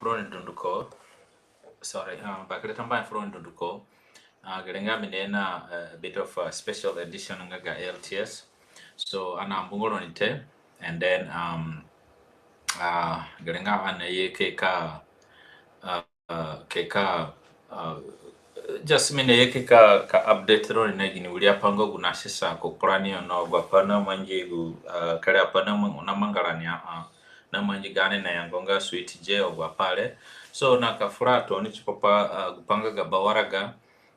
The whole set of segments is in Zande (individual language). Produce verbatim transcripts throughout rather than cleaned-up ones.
fu roni dunduko. Sorry, uh, bakere tambuahe fu roni dunduko. Uh, gere nga mi ni na, uh, a bit of a special edition nga ga L T S. So, ani na mbunga roni te, and then, um, uh, gere nga ani ye ke ka, uh, uh, ke ka, uh, just mi ni ye ke ka, ka update roni na gini wiri apai nga gu na sisa ku kpurani yo na agu apai na mangi gu, uh, kere apai na mang-, na manga rani a, uh, na mangi gaani na yango nga Sweet J, agu apai re. So, na ka fura tooni tipa pa, uh, gu pai nga ga bawaraga,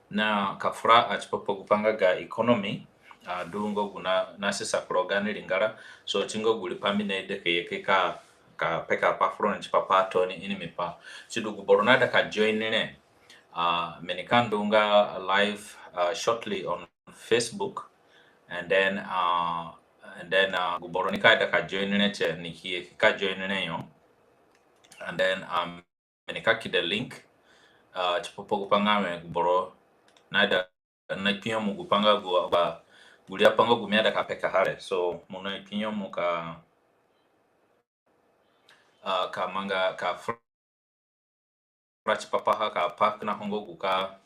na ka fura a tipa pa gu pai nga ga economy, uh, du nga gu na, na sisa ku rogo gaani ringara. So, ti nga gu wiri pai mi naida ka ye ke ka, ka peka pai fu roni tipa pa tooni ini mi pai. Sidu gu boro naida ka join re, uh, mi nika ndu nga live, uh, shortly on Facebook, and then, uh, and then, uh, gu boro nika ida ka join re tie, ni ki ye ke ka join re yo. And then, um, mi nika kida link, uh, tipa pa gu pai nga wẽ gu boro naida na kpinyemu gu pai nga gu, gu, gu wiri apai nga gu mi aida ka pekaha re. So, mo na kpinyemu ka, uh, ka manga, ka fura tipa paha, ka pa kina ho nga gu ka,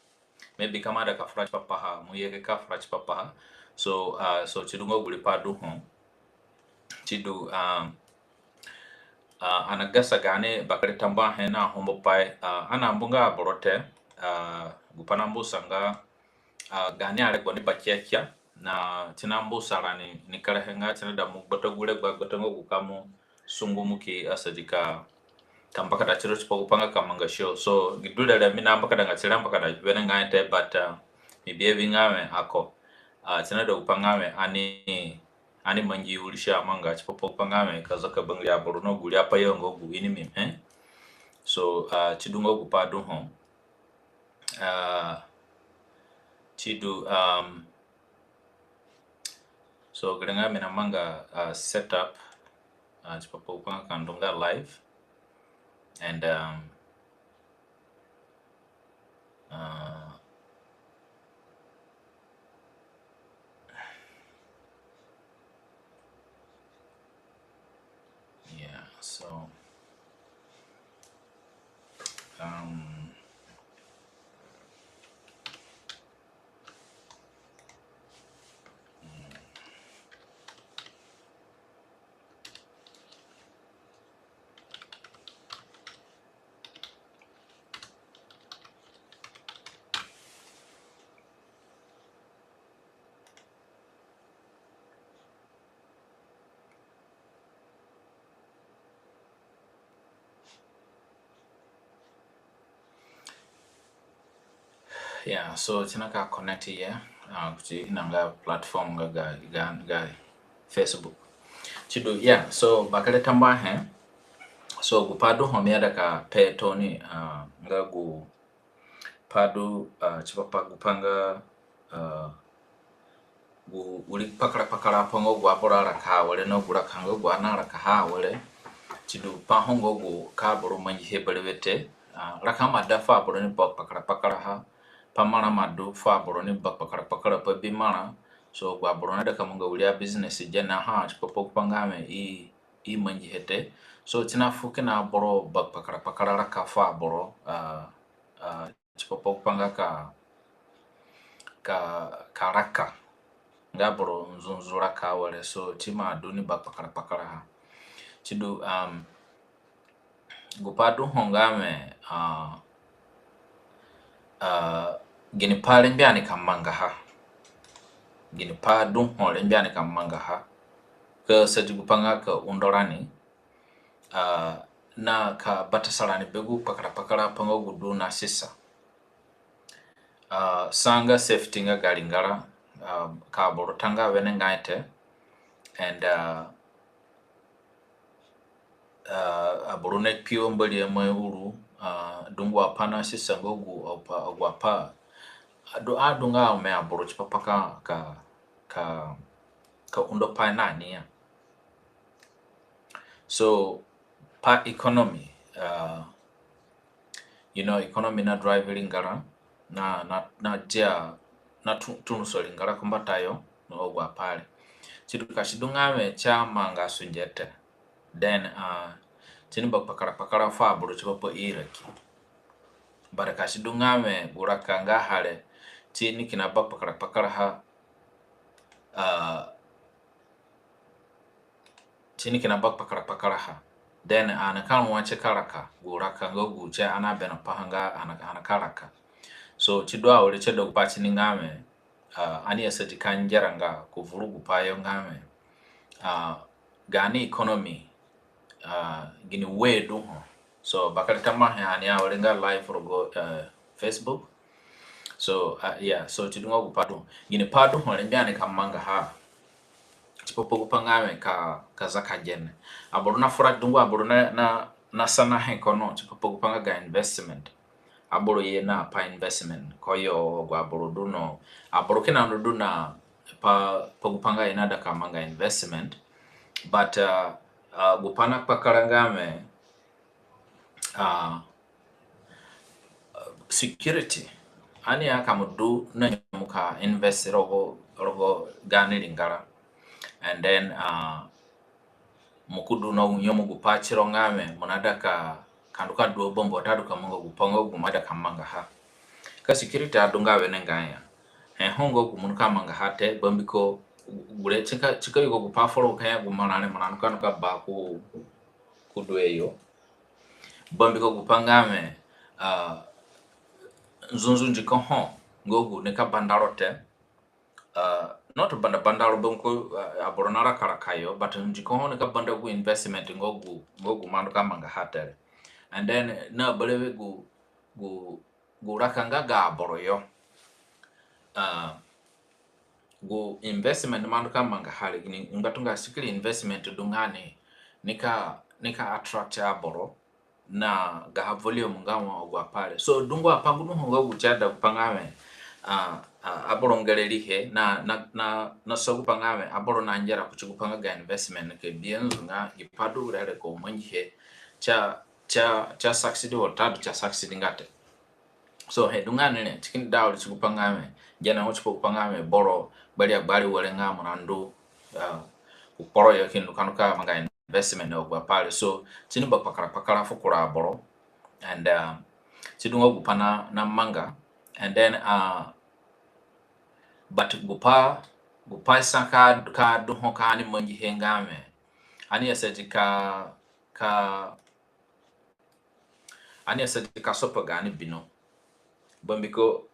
maybe ka mo aida ka fura tipa paha, mo ye ke ka fura tipa paha. So, uh, so sidu nga gu wiri pai du ho. Sidu, um, uh, ani na gasa gaani bakere tambuahe na hombo pai, uh, ani na mbunga aboro te, uh, gu pai na mbusa nga, uh, gaani aregbo ni bakiakia, na ti na mbusa rani ni kerehe nga ti naida mo gbata gu regbo agbata nga gu ka mo sungu mo ki asadi ka, ka mbakada tiro tipa gu pai nga ka manga show. So, gi du re re mi na mbakada nga ti re mbakada wenengai te, but, uh, mi bi abi nga wẽ ako, uh, ti naida gu pai nga wẽ ani, ani mangi wiri si amanga tipa pa gu pai nga wẽ ka zaka bangiri aboro na gu wiri apai yo nga gu ini mi, eh? So, uh, sidu nga gu pai du ho. Uh, sidu, um, so gere nga mi na manga, uh, setup, uh, tipa pa gu pai nga ka ndu nga live. And, um, uh, yeah, so, um, mm. Yeah, so ti na ka connect here, uh, kuti ina nga platform nga ga, ga, ga Facebook. Sidu, yeah, so bakere tambuahe. So gu pai du ho mi aida ka pe tooni, uh, nga gu pai du, uh, tipa pa gu pai nga, uh, gu wiri kpakara kpakara apai nga gu aboro araka awere na gu raka nga gu ani narakaha awere. Sidu pai ho nga gu ka aboro mangihe berewe te. Ah, raka ima da fu aboro ni ba kpakara kpakaraha. Pai marã ima du fu aboro ni ba kpakara kpakara, pai bi marã. So agu aboro naida ka manga wiri abusiness gene ha tipa pa gu pai nga wẽ i, i mangihe te. So ti na fu kina aboro ba kpakara kpakara raka fu aboro, ah, ah, tipa pa gu pai nga ka, ka, ka raka. Nga boro nzunzu raka awere, so ti ima du ni ba kpakara kpakaraha. Sidu, um, gu pai du ho nga wẽ, uh, uh, gini pai rengbe ani ka mangaha. Gini pai du ho rengbe ani ka mangaha ka sadi gu pai nga ka undo rani, uh, na ka batasa rani be gu kpakara kpakara pai nga gu du na sisa. Uh, sa nga safety nga ga ringara, uh, ka aboro ta nga wenengai te, and, uh, uh, aboro nakpi wa Mbori amai uru, uh, dungu apai na sisa nga gu apa, agu apai adu, adu nga ome aboro tipa pa ka, ka, ka, ka undo pai na ni ya. So, pa economy, uh, you know, economy na drive ringara, na, na, na dia, na tu-, turuso ringara ku mbatayo, na agu apai re. Sidu ka si du nga wẽ si amanga sunge te, then, uh, ti ni ba kpakara kpakara fu aboro tipa pa iraki. But ka si du nga wẽ gu raka nga ha re, ti ni kina ba kpakara kpakara ha, ah, ti ni kina ba kpakara kpakara ha, then ani ka rua ti ka raka gu raka nga gu ti ani aberã paha nga ani, ani ka raka. So ti du awere ti du gu pai ti ni nga wẽ, ah, ani asadi ka ngera nga ku vuru gu pai yo nga wẽ, ah, gaani economy, ah, gini we du ho. So bakere tambuahe, ani awere nga live rogo, ah, Facebook. So, ah, yeah, so ti du nga gu pai du ho. Gini pai du ho re, mbia ani ka mangaha tipa pa gu pai nga wẽ ka, ka zaka gene. Aboro na fura dungu, aboro na, na, na sanahe kono tipa pa gu pai nga ga investment. Aboro ye na pa investment ko yo, agu aboro du no, aboro kina no du na pa, pa gu pai nga i naida ka manga investment. But, ah, ah, gu pai na kpakara nga wẽ, ah, security. Ani ya ka mo du na nyemu ka invest rogo, rogo gaani ringara. And then, ah, mo ki du na nyemu gu pai tiro nga wẽ mo naida ka, ka ndu ka du bambu watadu ka manga gu pai nga gu mo aida ka mangaha. Ka security adunga wenengai ya, he ho nga gu mo nika mangaha te, bambiko gure ti ka, ti ka yugo gu pai foro ka ya gu marã re mo na ndu ka, ndu ka ba ku, ku duhe yo. Bambiko gu pai nga wẽ, ah, nzunzu ndiko ho nga gu nika banda ro te. Ah, not banda banda ro bambiko, ah, aboro na raka raka yo, but ndiko ho nika banda gu investment nga gu, nga gu mo ndu ka mangaha te re. And then na berewe gu, gu, gu raka nga ga aboro yo. Ah, gu investment mo ndu ka mangaha re, gini ngbatunga sikiri investment du nga ni nika, nika attract aboro na gaha volume nga wa agu apai re. So dungu apai gu du ho nga gu ti aida gu pai nga wẽ, ah, ah, aboro ngere rihe na, na, na, na sa gu pai nga wẽ aboro na ngera kuti gu pai nga ga investment, ka bi nzunzu nga gi pai du re re ko mangihe, ti a, ti a, ti a succeed watadu ti a succeed nga te. So he du nga ni re, ti kini da awere ti gu pai nga wẽ, gene ho tipa gu pai nga wẽ boro gbari agbari were nga mo na ndu, ah, ku kporo yo ki ndu ka, ndu ka manga investment na agu apai re. So ti ni ba kpakara kpakara fu kura aboro. And, ah, ti du nga gu pai na, na manga. And then, ah, but gu pai, gu pai sa ka, ka du ho ka ani mangihe nga wẽ, ani asadi ka, ka, ani asadi ka sopa gaani bino. Bambiko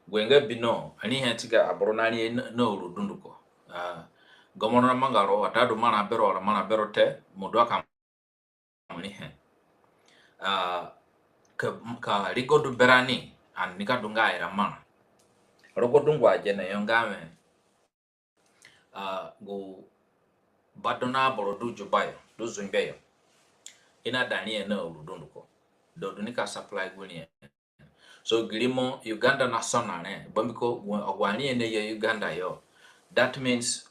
gu nga bino, rihe ti ga aboro na rihe na, na uru dunduko. Ah, gomoro na manga ro, watadu marã bero, wala marã bero te, mo du aka mo rihe. Ah, ka, ka rigo du berani, ani nika du nga ira marã. Rogo dungu agene yo nga wẽ, ah, gu bado na aboro du Juba yo, du Zungbe yo, i naida rihe na uru dunduko. Da du nika supply gu rihe. So gi rimo Uganda na sona re, bambiko gu, agu arihe naye Uganda yo. That means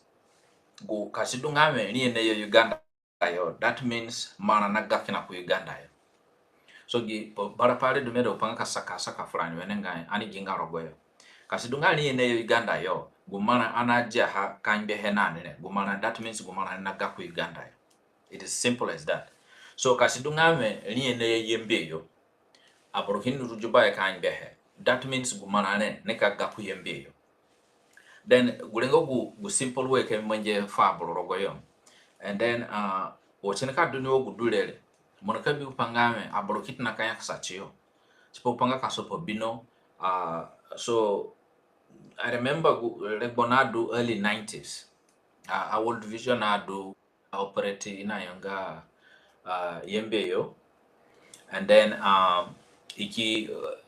gu ka si du nga wẽ rihe naye Uganda yo, that means marã naga kina ku Uganda yo. So gi, bara pai re du mi aida gu pai nga ka saka, saka furani wenengai, ani gi nga rogo yo. Ka si du nga rihe naye Uganda yo, gu marã ani adiaha ka ngbehe na ni re, gu marã, that means gu marã naga ku Uganda yo. It is simple as that. So ka si du nga wẽ rihe naye Yambio yo, aboro kini ru Juba yo ka ngbehe, that means gu marã re nika ga ku Yambio yo. Then gure nga gu, gu simple way ka mi mangihe fu aboro rogo yo. And then, ah, wa si nika du ni wa gu du re re, mo nika bi gu pai nga wẽ aboro ki tona ka nyakasa tiyo tipa gu pai nga ka sopa bino. Ah, so I remember gu regbo nadu early nineties. Ah, a World Vision nadu operate ina yo nga, ah, Yambio yo. And then, um, i ki, uh,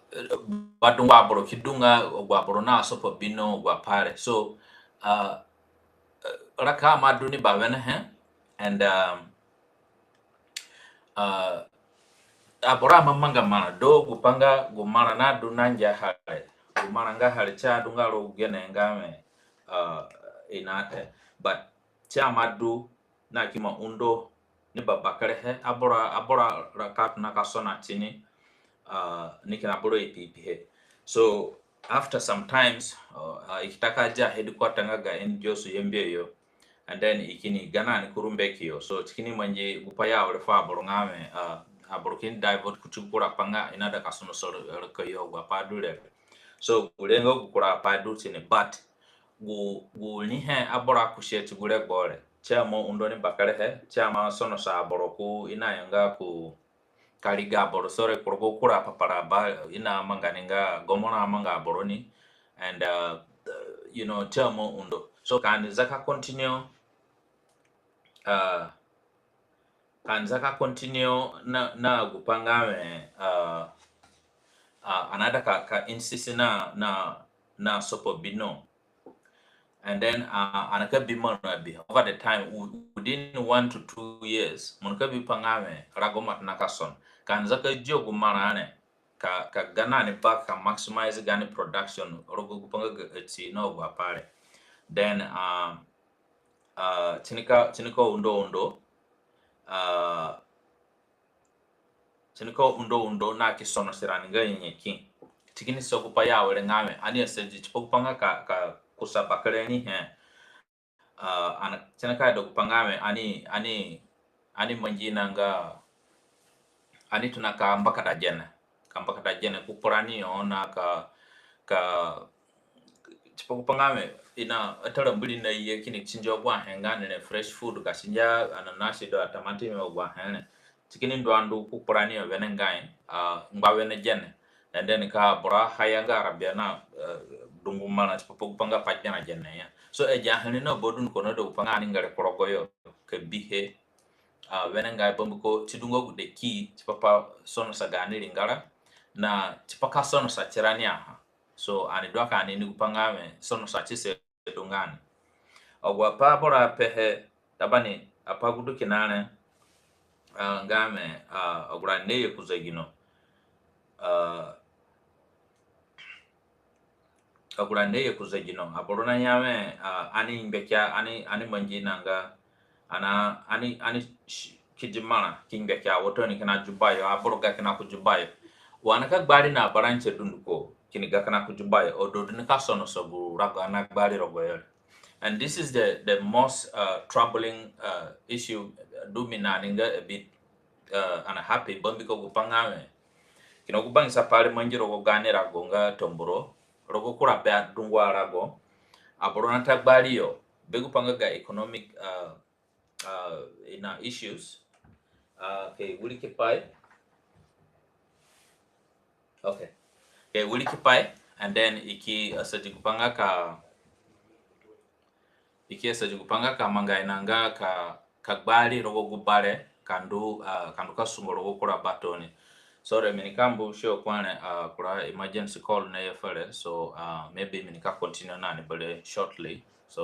badungu aboro ki du nga agu aboro na sopa bino, agu apai re. So, uh, raka ima du ni bawenehe. And, um, uh, aboro ima manga marã, do gu pai nga gu marã nadu na ngia ha re, gu marã nga ha re ti adunga rogo gu gene nga wẽ, uh, i na te. But ti ima du na ki ima undo ni babakerehe, aboro, aboro raka tona ka sona ti ni, uh, ni kina boro ipi ipihe. So after sometimes, uh, uh, i ki ta ka dia headquarter nga ga NGOs Yambio yo. And then i kini ga na ni kuru mbeki yo. So ti kini mangi gupai awere fu aboro nga wẽ, uh, aboro kini divert kuti gu kura pai nga i naida ka sonosa raka yo agu apai du re. So gure nga gu kura apai du ti ni, but gu, gu rihe aboro akusi ti gu regbo re, si ima undo ni bakerehe, si ima sonosa aboro ku i naya nga ku ka riga aboro, sorry, ku rogo kura papara ba i namanga ni nga gomoro amanga aboro ni. And, uh, you know, si ima undo. So ka ani za ka continue, uh, ka ani za ka continue na, na gupai nga wẽ, uh, uh, ani naida ka, ka insist na, na, na sopo bino. And then, uh, ani ka bi marã bi. Over the time, wi-, within one to two years, mo nika bi pa nga wẽ rago ima tona ka sono. Ka ani za ka di agu marã re, ka, ka ga na ni back, ka maximize gaani production rogo gupai nga ga ati na agu apai re. Then, uh, uh, si nika, si nika undo undo, uh, si nika undo undo na ki sonosi rani nga nyanyaki. Si kini sa gupai awere nga wẽ ani asadi tipa gupai nga ka, ka kusa bakere rihe. Uh, ani, si nika ida gupai nga wẽ ani, ani, ani mangi na nga, ani tona ka mbakada gene. Ka mbakada gene ku kpurani yo na ka, ka, tipa gupai nga wẽ i na atara mbiri na ye kini tindi agu ahe nga ni re, fresh food, ka tindi ananasi du, atamati, agu ahe re. Si kini ndu andu ku kpurani yo wenengai, uh, ngba wene gene. And then ka aboro haya nga arabia na, uh, dungu marã tipa gupai nga pa gberã gene ya. So agi ahe re na badunduko naida gupai nga ani ngere ku rogo yo ka bihe, uh, wenengai, bambiko si du nga gude key tipa pa sonosa gaani ringara na tipa ka sonosa tirani aha. So ani du aka ani ini gupai nga wẽ sonosa tise du nga ni. Agu apai aboro apehe, tabani, apai gu du kina re, uh, nga wẽ, uh, agu rani naye ku zegino. Uh, agu rani naye ku zegino. Aboro naya wẽ, uh, ani ngbekia, ani, ani mangi na nga, ani, ani, ani ki di marã ki ngbekia watadu ni kina Juba yo, aboro ga kina ku Juba yo. Wa ani ka gbari na abaranti dunduko kini ga kina ku Juba yo, odo du ni ka sonosa gu rago ani nagbari rogo yo re. And this is the, the most, uh, troubling, uh, issue, uh, du mi na ni nga a bit, uh, unhappy, bambiko gupai nga wẽ kina gu bangisa pai re mangi rogo gaani rago nga Tambura, rogo kura be adungu arago, aboro nata gbari yo be gupai nga ga economic, uh, uh, ina issues. Uh, okay, wiriki pai. Okay. Okay, wiriki pai, and then i ki asadi gupai nga ka, i ki asadi gupai nga ka manga ina nga ka, ka gbari rogo gu ba re, ka ndu, uh, ka ndu ka sungo rogo kura ba tooni. Sorry, mi nika mbu show ku re, uh, kura emergency call naye fere. So, uh, maybe mi nika continue na ni berewe shortly. So,